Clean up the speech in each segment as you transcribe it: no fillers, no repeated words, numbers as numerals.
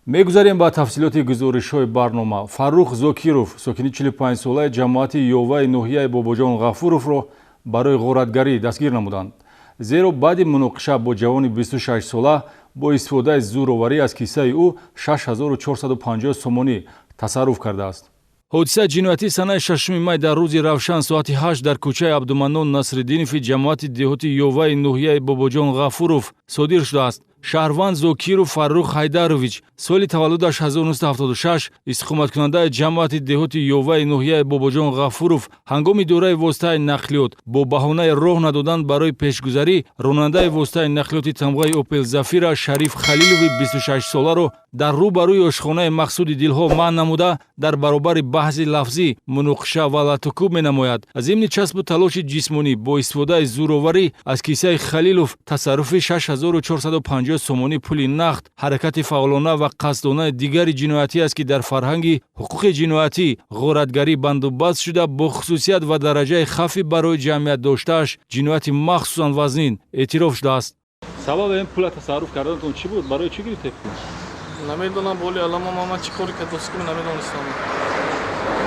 Мегузарем ба тафсилоти гузоришҳои барнома. Фаррух Зокиров, сокини 45-солаи ҷамоати Ёваи ноҳияи Бобоҷон Ғафуровро барои ғоратгарӣ дастгир намуданд. Зеро баъди муноқиша бо ҷавони 26-сола бо истифодаи зӯроварӣ аз киссаи ӯ 6450 сомонӣ тасарруф кардааст. Ҳодисаи ҷиноятӣ санаи 6 май дар рӯзи равшан соати 8 дар кӯчаи Абдуманнон Насриддинови ҷамоати деҳоти Ёваи ноҳияи Бобоҷон Ғафуров содир шудааст. Шаҳрванд Зокиров Фаррух Ҳайдарович, соли таваллудаш 1976, истиқоматкунандаи ҷамоати деҳоти Ёваи ноҳияи Бобоҷон Ғафуров, ҳангоми идораи воситаи нақлиёт бо баҳонаи роҳ надодан барои пешгузарӣ ронандаи воситаи нақлиёти тамғаи Опел Зафира Шариф Халилови 26-соларо дар рӯ ба рӯи ошхонаи Мақсуди дилҳо манъ намуда, дар баробари баҳси лафзӣ муноқиша ва латукӯб менамояд. Зимни часпу талоши ҷисмонӣ бо истифодаи зӯроварӣ аз киссаи Халилов тасарруфи 6450 сомонӣ пули нақд ҳаракати фаъолона ва қасдонаи дигари ҷиноятӣ аст, ки дар фарҳанги ҳуқуқи ҷиноятӣ ғоратгарӣ бандубаст шуда, бо хусусият ва дараҷаи хавфи барои ҷамъият доштааш ҷинояти махсусан вазнин эътироф шудааст. Сабаби ин пула тасарруф карданатон чӣ буд? Барои чӣ гирифтед пул? Намедонам, боли алама ман чӣ коре кардостикам, намедонистам.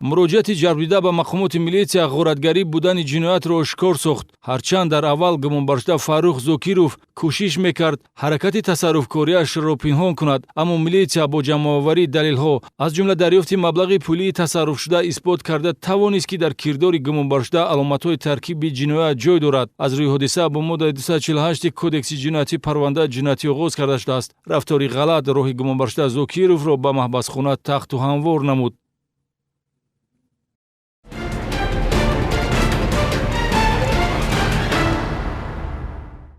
Муроҷиати ҷалбдида ба мақомоти милитсия ғоратгарӣ будани ҷиноятро ошкор сохт. Ҳарчанд дар аввал гумонбаршуда Фаррух Зокиров кӯшиш мекард ҳаракати тасарруфкориашро пинҳон кунад, аммо милитсия бо ҷамъоварии далелҳо, аз ҷумла дарёфти маблағи пулии тасарруфшуда, исбот карда тавонист, ки дар кирдори гумонбаршуда аломатҳои таркиби ҷиноят ҷой дорад. Аз рӯи ҳодиса бо моддаи 248 Кодекси ҷиноятӣ парвандаи ҷиноятӣ оғоз карда шудааст. Рафтори ғалат роҳи гумонбаршуда Зокировро ба маҳбасхона тахту ҳамвор намуд.